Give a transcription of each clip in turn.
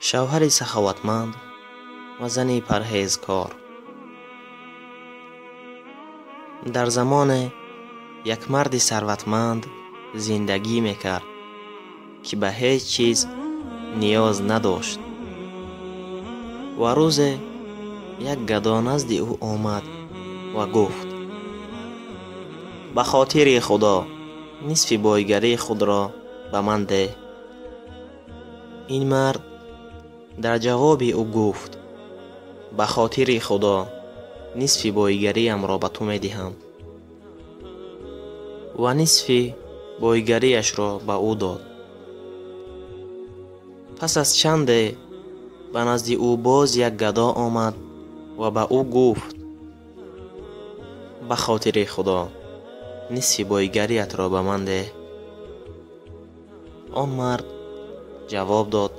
Шавҳари саховатманд ва зани парҳезкор. Дар замоне як марди сарватманд зиндагӣ мекард, ки ба ҳеҷ чиз ниёз надошт. Ва рӯзе як гадо назди ӯ омад ва гуфт: ба хотири Худо нисфи бойгарии худро ба ман деҳ. Ин мард дар ҷавоби ӯ гуфт: ба хотири Худо нисфи бойгариамро ба ту медиҳам. Ва нисфи бойгариашро ба ӯ дод. Пас аз чанде ба назди ӯ боз як гадо омад ва ба ӯ гуфт: ба хотири Худо нисфи бойгариатро ба ман деҳ. Он мард ҷавоб дод: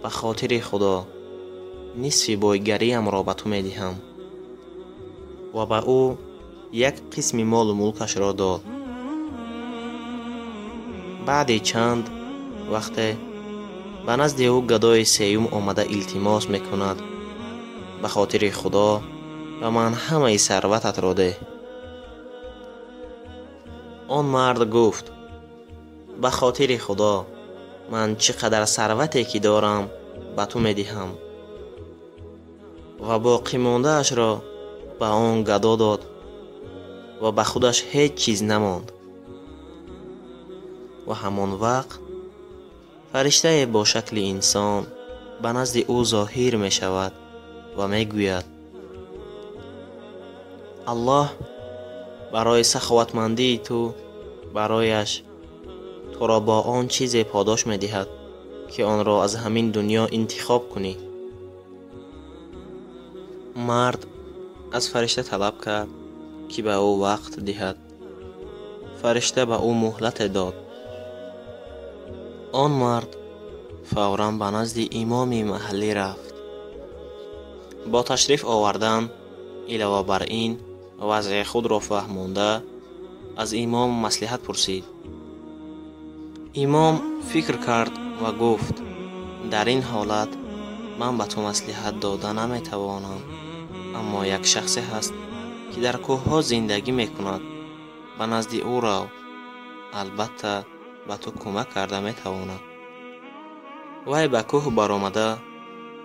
ба хотири Худо нисфи бойгариамро ба ту медиҳам. Ва ба ӯ як қисми молу мулкашро дод. Баъди чанд вақте ба назди ӯ гадои сеюм омада илтимос мекунад: ба хотири Худо ба ман ҳамаи сарвататро деҳ. Он мард гуфт: ба хотири Худо ман чӣ қадар сарвате ки дорам ба ту медиҳам. Ва боқимондаашро ба он гадо дод ва ба худаш ҳеҷ чиз намонд. Ва ҳамон вақт фариштае бо шакли инсон ба назди ӯ зоҳир мешавад ва мегӯяд: Аллоҳ барои саховатмандии ту барояш туро бо он чизе подош медиҳад, ки онро аз ҳамин дунё интихоб кунӣ. Мард аз фаришта талаб кард, ки ба ӯ вақт диҳад. Фаришта ба ӯ муҳлате дод. Он мард фавран ба назди имоми маҳаллӣ рафт. Бо ташриф овардан илова бар ин вазъи худро фаҳмонда аз имом маслиҳат пурсид. Имом фикр кард ва гуфт: дар ин ҳолат ман ба ту маслиҳат дода наметавонам, аммо як шахсе ҳаст, ки дар кӯҳҳо зиндагӣ мекунад. Ба назди ӯ рав, албатта ба ту кӯмак карда метавонад. Вай ба кӯҳ баромада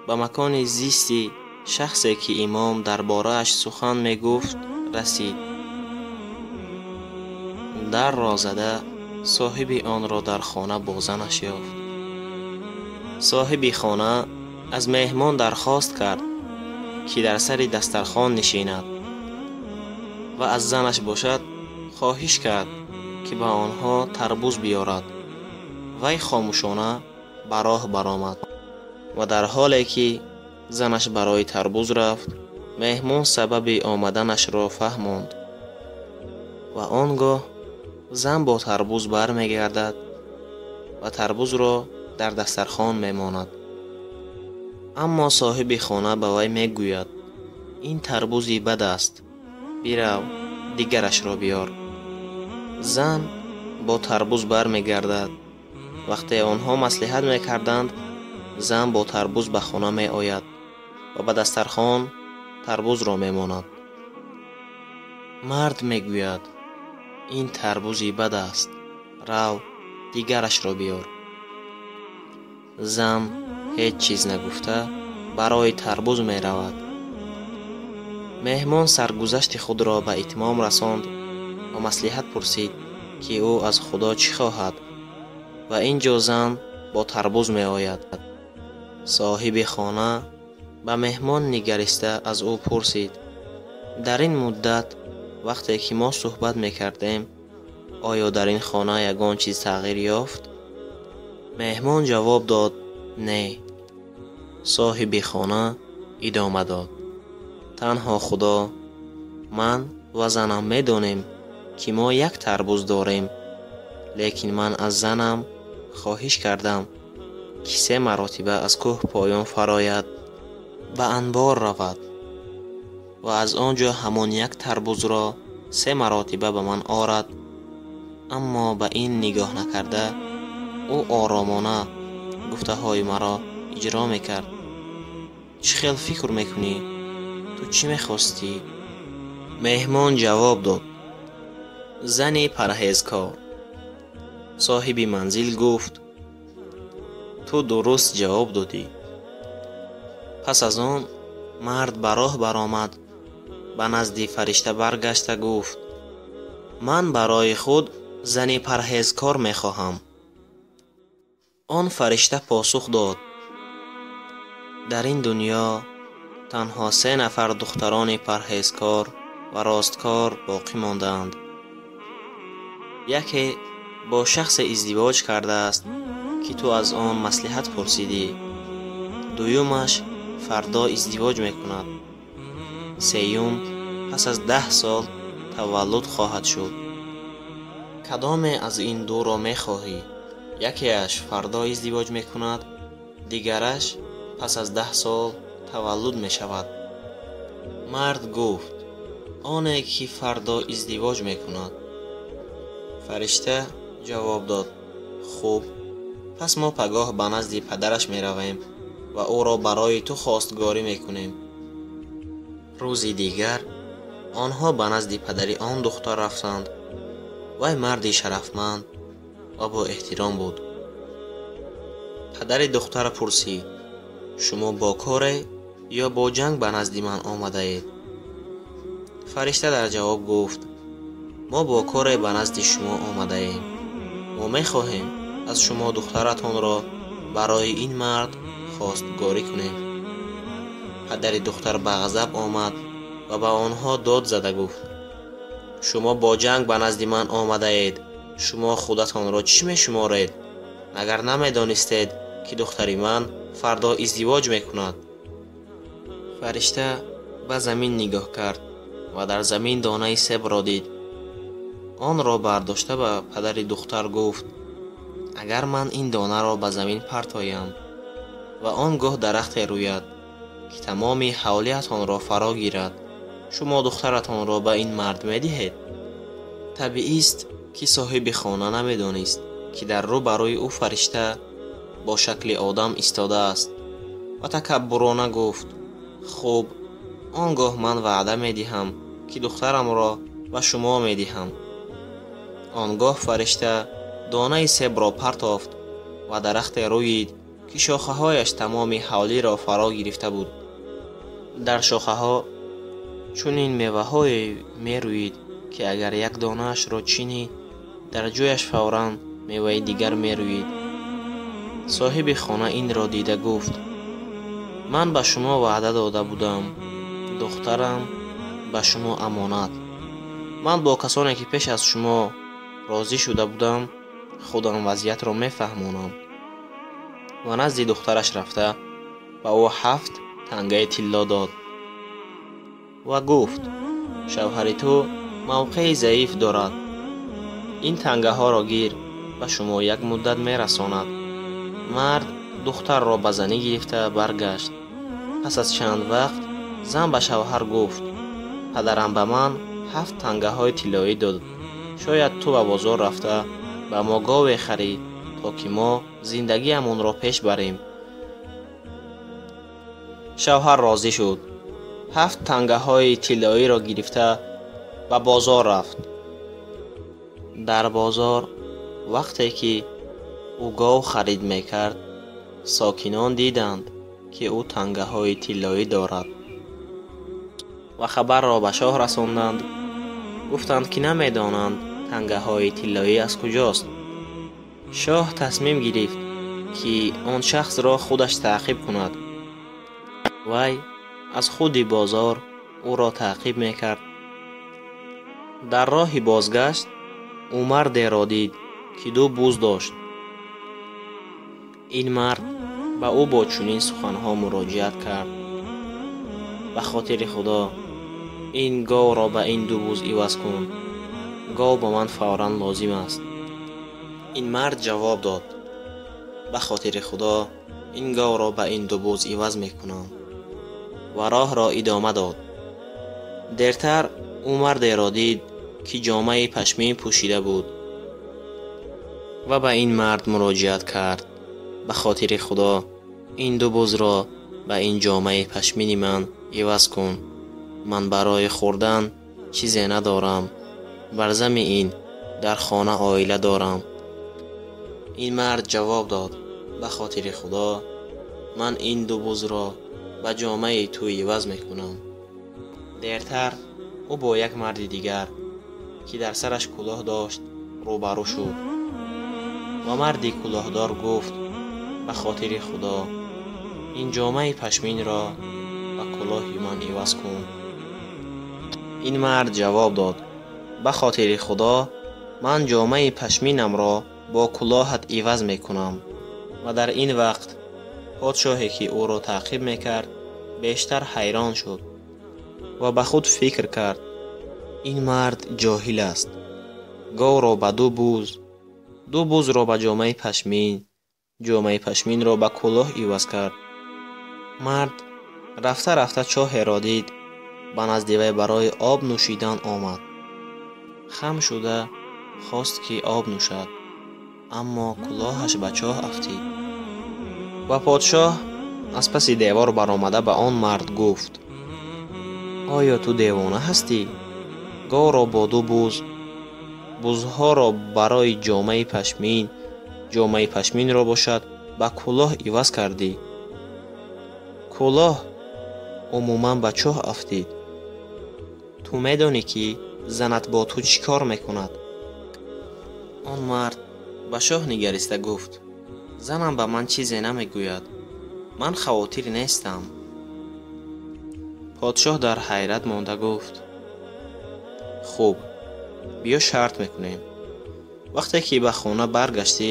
ба макони зисти шахсе, ки имом дар борааш сухан мегуфт, расид. Дарро зада соҳиби онро дар хона бо занаш ёфт. Соҳиби хона аз меҳмон дархост кард, ки дар сари дастархон нишинад ва аз занаш бошад хоҳиш кард, ки ба онҳо тарбуз биёрад. Вай хомӯшона ба роҳ баромад ва дар ҳоле ки занаш барои тарбуз рафт, меҳмон сабаби омаданашро фаҳмонд. Ва он гоҳ зан бо тарбуз бармегардад ва тарбузро дар дастархон мемонад. Аммо соҳиби хона ба вай мегӯяд: ин тарбузи бад аст, бирав дигарашро биёр. Зан бо тарбуз бармегардад. Вақте онҳо маслиҳат мекарданд, зан бо тарбуз ба хона меояд ва ба дастархон тарбузро мемонад. Мард мегӯяд: ин тарбузи бад аст, рав дигарашро биёр. Зан ҳеҷ чиз нагуфта барои тарбуз меравад. Меҳмон саргузашти худро ба итмом расонд ва маслиҳат пурсид, ки ӯ аз Худо чӣ хоҳад. Ва ин ҷо зан бо тарбуз меояд. Соҳиби хона ба меҳмон нигариста аз ӯ пурсид: дар ин муддат вақте ки мо суҳбат мекардем, оё дар ин хона ягон чиз тағйир ёфт? Меҳмон ҷавоб дод: не. Соҳиби хона идома дод: танҳо Худо, ман ва занам медонем, ки мо як тарбуз дорем, лекин ман аз занам хоҳиш кардам, ки 3 маротиба аз кӯҳ поён фарояд, ба анбор равад ва аз он ҷо ҳамон як тарбузро 3 маротиба ба ман орад Аммо ба ин нигоҳ накарда, ӯ оромона гуфтаҳои маро иҷро мекард. Чӣ хел фикр мекунӣ? Ту чӣ мехостӣ? Меҳмон ҷавоб дод: зани парҳезкор. Соҳиби манзил гуфт: ту дуруст ҷавоб додӣ. Пас аз он мард ба роҳ баромад, ба назди фаришта баргашта гуфт: ман барои худ зани парҳезкор мехоҳам. Он фаришта посух дод: дар ин дунё танҳо 3 нафар духтарони парҳезкор ва росткор боқӣ мондаанд. Яке бо шахсе издивоҷ кардааст, ки ту аз он маслиҳат пурсидӣ. Дуюмаш фардо издивоҷ мекунад. Сеюм пас аз 10 сол таваллуд хоҳад шуд. Кадоме аз ин дуро мехоҳӣ? Якеаш фардо издивоҷ мекунад, дигараш пас аз 10 сол таваллуд мешавад. Мард гуфт: оне ки фардо издивоҷ мекунад. Фаришта ҷавоб дод: хуб, пас мо пагоҳ ба назди падараш меравем ва ӯро барои ту хостгорӣ мекунем. Рӯзи дигар онҳо ба назди падари он духтар рафтанд. Вай марди шарафманд ва бо эҳтиром буд. Падари духтар пурсид: шумо бо коре ё бо ҷанг ба назди ман омадаед? Фаришта дар ҷавоб гуфт: мо бо коре ба назди шумо омадаем. Мо мехоҳем аз шумо духтаратонро барои ин мард хостгорӣ кунем. Падари духтар ба ғазаб омад ва ба онҳо дод зада гуфт: шумо бо ҷанг ба назди ман омадаед. Шумо худатонро чӣ мешуморед? Агар намедонистед, ки духтари ман фардо издивоҷ мекунад. Фаришта ба замин нигоҳ кард ва дар замин донаи себро дид. Онро бардошта ба падари духтар гуфт: агар ман ин донаро ба замин партоям ва он гоҳ дарахте рӯяд, ки тамоми ҳавлиятонро фаро гирад, шумо духтаратонро ба ин мард медиҳед? Табиист, ки соҳиби хона намедонист, ки дар рӯ барои ӯ фаришта бо шакли одам истодааст ва такаббурона гуфт: хуб, он гоҳ ман ваъда медиҳам, ки духтарамро ба шумо медиҳам. Он гоҳ фаришта донаи себро партофт ва дарахте рӯид, ки шохаҳояш тамоми ҳавлиро фаро гирифта буд. Дар шохаҳо чунин меваҳое мерӯид, ки агар як донаашро чинӣ, дар ҷояш фавран меваи дигар мерӯид. Соҳиби хона инро дида гуфт: ман ба шумо ваъда дода будам, духтарам ба шумо амонат. Ман бо касоне, ки пеш аз шумо розӣ шуда будам, худам вазъиятро мефаҳмонам. Ва назди духтараш рафта ба ӯ 7 тангаи тилло дод ва гуфт: шавҳари ту мавқеи заиф дорад. Ин тангаҳоро гир, ба шумо як муддат мерасонад. Мард духтарро ба занӣ гирифта баргашт. Пас аз чанд вақт зан ба шавҳар гуфт: падарам ба ман 7 тангаҳои тиллоӣ дод. Шояд ту ба бозор рафта ба мо гове харӣ, то ки мо зиндагиамонро пеш барем. Шавҳар розӣ шуд. 7 тангаҳои тиллоиро гирифта ба бозор рафт. Дар бозор вақте ки ӯ гов харид мекард, сокинон диданд, ки ӯ тангаҳои тиллоӣ дорад ва хабарро ба шоҳ расонданд. Гуфтанд, ки намедонанд тангаҳои тиллоӣ аз куҷост. Шоҳ тасмим гирифт, ки он шахсро худаш таъқиб кунад. Вай аз худи бозор ӯро таъқиб мекард. Дар роҳи бозгашт ӯ мардеро дид, ки 2 буз дошт. Ин мард ба ӯ бо чунин суханҳо муроҷиат кард: ба хотири Худо, ин говро ба ин 2 буз иваз кун. Гов ба ман фавран лозим аст. Ин мард ҷавоб дод: ба хотири Худо, ин говро ба ин 2 буз иваз мекунам. Ва роҳро идома дод. Дертар ӯ мардеро дид, ки ҷомаи пашмин пӯшида буд. Ва ба ин мард муроҷиат кард: ба хотири Худо ин ду бузро ба ин ҷомаи пашмини ман иваз кун. Ман барои хӯрдан чизе надорам. Бар зами ин дар хона оила дорам. Ин мард ҷавоб дод: ба хотири Худо ман ин ду бузро ба ҷомаи ту иваз мекунам. Дертар ӯ бо як марди дигар, ки дар сараш кулоҳ дошт, рӯбарӯ шуд. Ва марди кулоҳдор гуфт: ба хотири Худо ин ҷомаи пашминро ба кулоҳи ман иваз кун. Ин мард ҷавоб дод: ба хотири Худо ман ҷомаи пашминамро бо кулоҳат иваз мекунам. Ва дар ин вақт подшоҳе, ки ӯро таъқиб мекард, бештар ҳайрон шуд ва ба худ фикр кард: ин мард ҷоҳил аст. Говро ба ду буз, ду бузро ба ҷомаи пашмин, ҷомаи пашминро ба кулоҳ иваз кард. Мард рафта-рафта чоҳеро дид, ба назди вай барои об нӯшидан омад. Хам шуда хост, ки об нӯшад, аммо кулоҳаш ба чоҳ афтид. Ва подшоҳ аз паси девор баромада ба он мард гуфт: оё ту девона ҳастӣ? Говро бо ду буз, бузҳоро барои ҷомаи пашмин, ҷомаи пашминро бошад ба кулоҳ иваз кардӣ. Кулоҳ умуман ба чоҳ афтид. Ту медонӣ, ки занат бо ту чӣ кор мекунад? Он мард ба шоҳ нигариста гуфт: занам ба ман чизе намегӯяд. Ман хавотир нестам. Подшоҳ дар ҳайрат монда гуфт: хуб, биё шарт мекунем. Вақте ки ба хона баргаштӣ,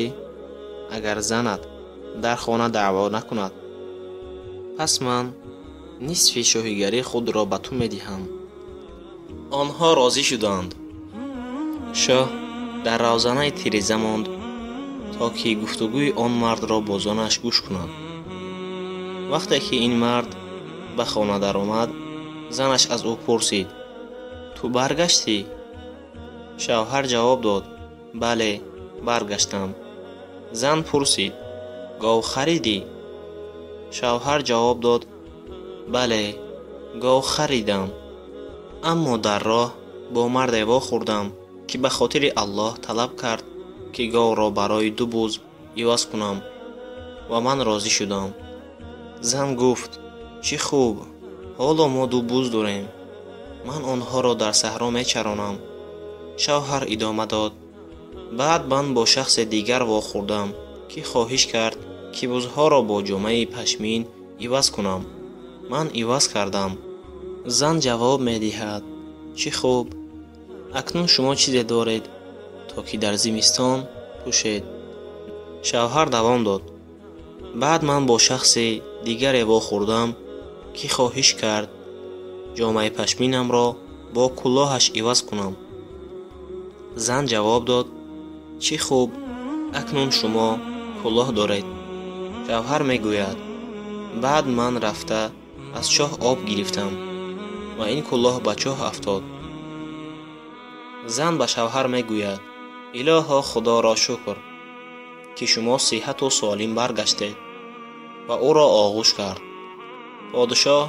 агар занат дар хона даъво накунад, пас ман нисфи шоҳигарии худро ба ту медиҳам. Онҳо розӣ шуданд. Шоҳ дар равзанаи тиреза монд, то ки гуфтугӯи он мардро бо занаш гӯш кунад. Вақте ки ин мард ба хона даромад, занаш аз ӯ пурсид: ту баргаштӣ? Шавҳар ҷавоб дод: бале, баргаштам. Зан пурсид: гов харидӣ? Шавҳар ҷавоб дод: бале, гов харидам. Аммо дар роҳ бо марде вохӯрдам, ки ба хотири Аллоҳ талаб кард, ки говро барои ду буз иваз кунам ва ман розӣ шудам. Зан гуфт: чӣ хуб, ҳоло мо ду буз дорем. Ман онҳоро дар саҳро мечаронам. Шавҳар идома дод: баъд ман бо шахсе дигар вохӯрдам, ки хоҳиш кард, ки бузҳоро бо ҷомаи пашмин иваз кунам. Ман иваз кардам. Зан ҷавоб медиҳад: чӣ хуб, акнун шумо чизе доред, то ки дар зимистон пӯшед. Шавҳар давом дод: баъд ман бо шахси дигаре вохӯрдам, ки хоҳиш кард ҷомаи пашминамро бо кулоҳаш иваз кунам. Зан ҷавоб дод: чӣ хуб, акнун шумо кулоҳ доред. Шавҳар мегӯяд: баъд ман рафта аз чоҳ об гирифтам ва ин кулоҳ ба чоҳ афтод. Зан ба шавҳар мегӯяд: илоҳо, Худоро шукр, ки шумо сиҳату солим баргаштед. Ва ӯро оғӯш кард. Подшоҳ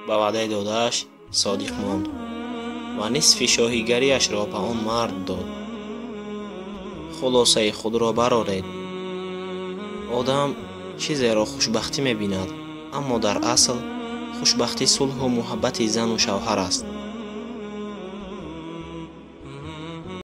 ба ваъдаи додааш содиқ монд ва нисфи шоҳигариашро ба он мард дод. Хулосаи худро бароред. Одам чизеро хушбахтӣ мебинад, аммо дар асл хушбахтӣ сулҳу муҳаббати зану шавҳар аст.